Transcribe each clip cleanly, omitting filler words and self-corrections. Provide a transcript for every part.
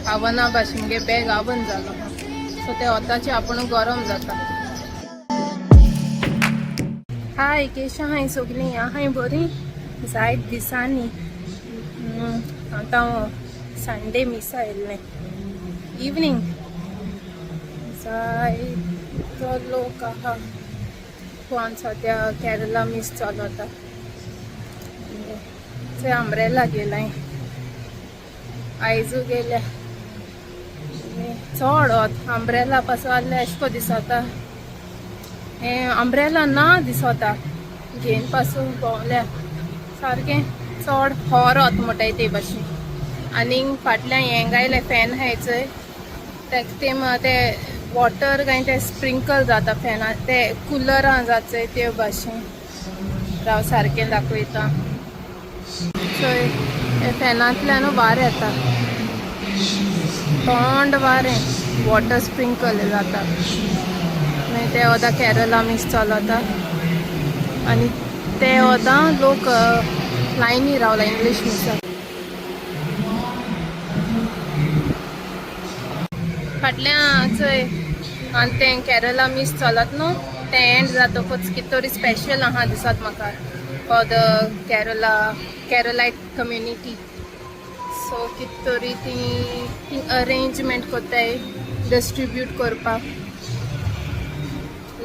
आवना भाशेन मुगे बॅग आवन जालो. सो ते वताचे आपूण गरम जाता. हाय, केश आहाय सगळीं? आहाय बरी? जायत दिसांनी. आतां संडे मिसा येयल्लें इवनींग. जायतो लोक आहा. कोण सद्या केरला मीस चलता. थंय आमब्रेला गेलाय, आयजू गेल्या. चड वत, आमब्रेला पासून आहले अशें को दिसता. हें आमब्रेला ना दिसता, घेवन पासून भोंवल्या सारकें. चड खर वत म्हणटाय ते भाशेन. आनीक फाटल्यान हें गायलें, फॅन आहाय चोय, तेका ते ते वॉटर काय ते स्प्रिंकल जाता फॅना, ते कुलरां जाता चोय ते भाशेन. राव, सारकें दाखयता. चोय, हे फॅनांतल्यान वारें येता, थंड वारें, वॉटर स्प्रिंकल जाता. मागीर ते वता केरला मीस चलता आनी ते वता लोक लायनी रावला इंग्लीश मिसा. फाटल्यान चोय, आनी तें केरला मीस चलत न्हू, तें एंड जातकूच कितें तरी स्पेशल आहा दिसत म्हाका for the Keralite community. So कितें तरी ती ती अरेंजमेंट कोत्ताय डिस्ट्रिब्यूट करपाक.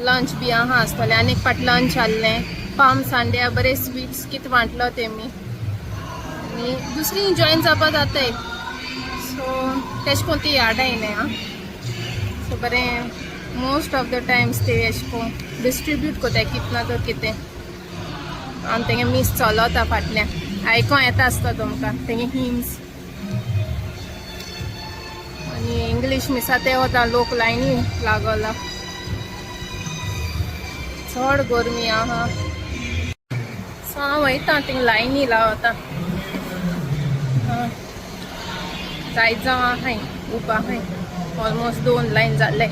लंच बी आहा आसतलें. आनी एक फाट लंच आहलें पाम संडे, बरें स्वीट्स कितें वांटलो तेमी आनी दुसरी जॉयन जावपा जाताय. सो तेश कोन ती याद आयलें आं. सो बरें, मोस्ट ऑफ the times ते एशें कोन डिस्ट्रिब्यूट कोत्ताय कितें ना तर कितें. आनी तेंगे मीस चलता फाटल्यान, आयकों येता आसता तुमकां तेंगे हिम्स. आनी इंग्लीश मिसा ते वता लोक लायनी लागला. चड गरमी आहा. सो हांव वयता थिंग लायनी लावता. जायत जावं आहाय उब आहाय. ऑलमोस्ट दोन लायन जाले.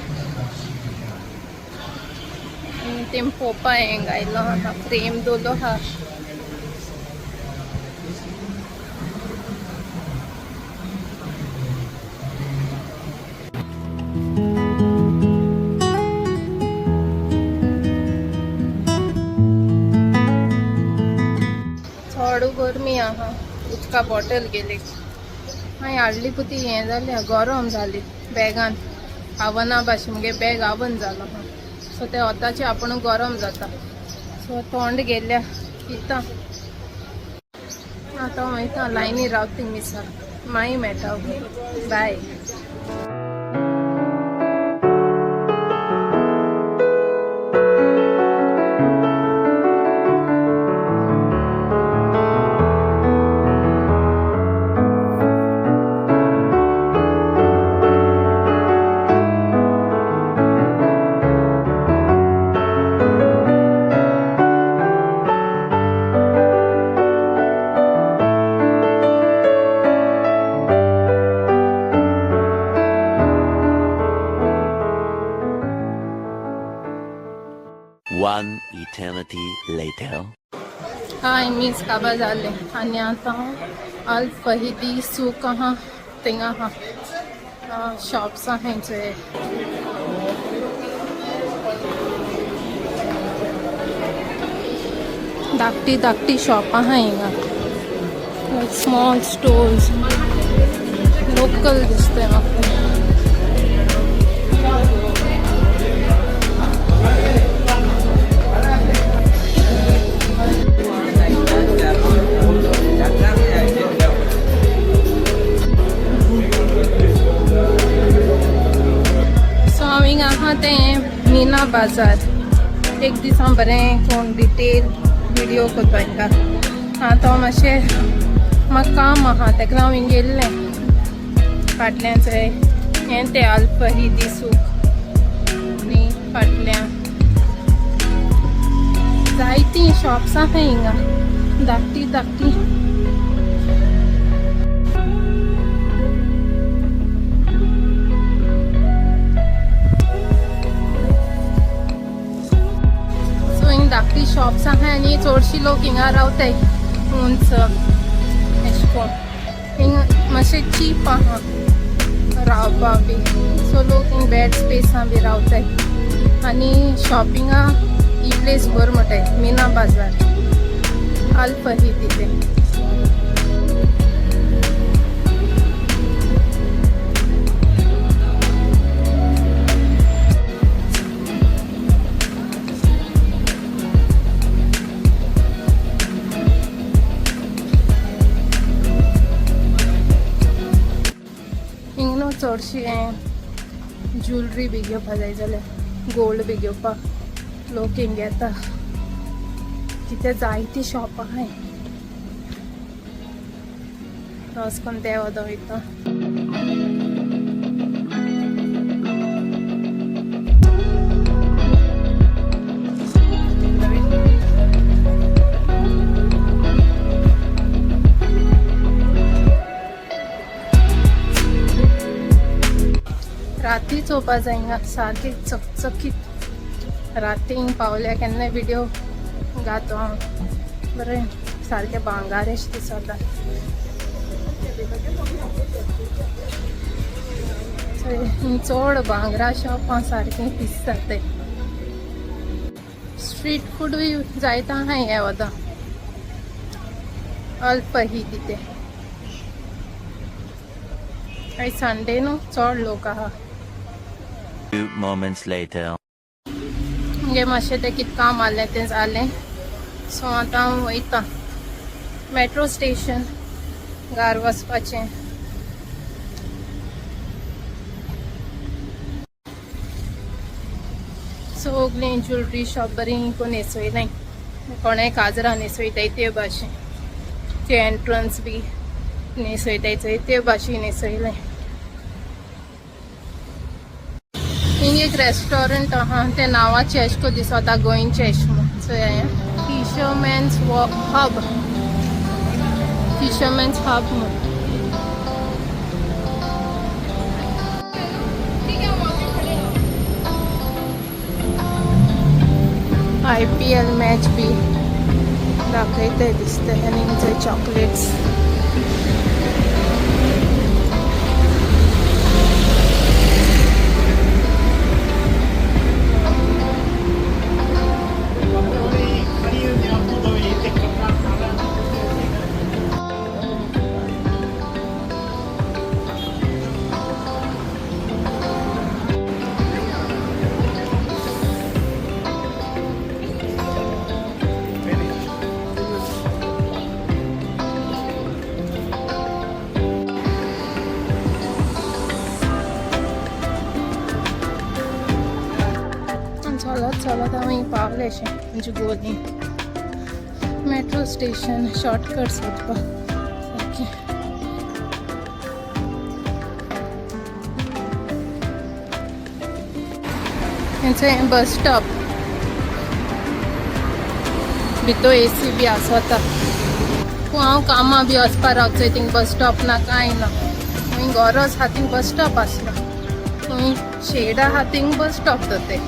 आनी तेम पोवपा हें गायलो आहा, फ्रेम दवरलो आहा. चड गरमी आहा. उदका बॉटल गेली हांवें हाडली पुती. हें जालें, गरम जाली बॅगान आवना भाशेन. मुगे बॅग आवन जालो आहा. सो ते वताचे आपूण गरम जाता. सो थोंड गेल्या पिता. आतां वयता लायनी रावता मिसा. मागीर मेळटा, बाय. One eternity later. हाय, मीस काबार जालें आनी आतां अल फहिदी सूक आहा, थिंगा आहा. शॉप्स आहाय चोय. धाकटी धाकटी शॉप आहा हिंगा, लायक स्मॉल स्टोर्स, लोकल दिसतंय म्हाका. सो हांव हिंगा आहा तें मीना बाजार. एक दीस हांव बरें कोण डिटेल विडियो करता हिंगा. आतां मातशें म्हाका काम आहा, तेका हांव हिंग येयल्लें. फाटल्यान चोय, हें तें अल्फहिदी सूक आनी फाटल्यान जायतीं शॉप्स आहा हिंगा, धाकटी धाकटी. सो हिंग धाकटी शॉप्स आहा आनी चडशी लोक हिंगा रावताय. उंच एशें कोन हिंगा मातशें चीप आहा. रावपा बी. सो लोक हिंग बॅड स्पेसां बी रावताय आनी शॉपिंगा ही प्लेस बरी म्हणटाय, मीना बाजार अल फहीद इथे. हिंग न्हू चडशी हें ज्वेलरी बी घेवपा जाय जाल्यार गोल्ड बी घेवपाक लोक हिंग येता. कितें जायतीं शॉपां आहाय. क्रॉस करून देंवत वयता. राती चोवपा जाय हिंगा सारकी चकचकीत. राती हिंग पावल्या केन्नाय विडियो घातो हांव. बरें सारकें भांगार अशें दिसता. हिंग चड भांगरा शॉपां सारकें दिसता ते. स्ट्रीट फूडूय जायते आहाय ह्या वता अल फहीद इथे. आयज संडे न्हू, चड लोक आहा. Few moments later. मुगे मातशें तें कितें काम आहलें तें जालें. सो आतां हांव वयता मेट्रो स्टेशन घार वचपाचें. सगळीं ज्वेलरी शॉप बरी करून न्हेसयलाय, कोणें काजरां न्हेसयताय ते भाशेन, ते एंट्रन्स बी न्हेसयताय चोय ते भाशेन न्हेसयलें. हिंग एक रेस्टॉरंट आहा, तें नांवाचें अशें करून दिसता गोंयचें अशें म्हूण. चोय हें फिशरमॅन्स हब, फिशरमॅन्स हब म्हूण. आयपीएल मॅच बी दाखयताय दिसता. आनी थंय चॉकलेट्स. चलत चलत हांव पावलें अशें जुगोली मेट्रो स्टेशन शॉर्टकट सोदपाक सारकें. हेंचो बस स्टॉप, भितर एसी बी आसता. पूण हांव कामां बी वचपा रावचो थिंग बस स्टॉप ना कांय ना. खंय गरज आहा थिंग बस स्टॉप आसलो, खंय शेड आहा थिंग बस स्टॉप तो ते.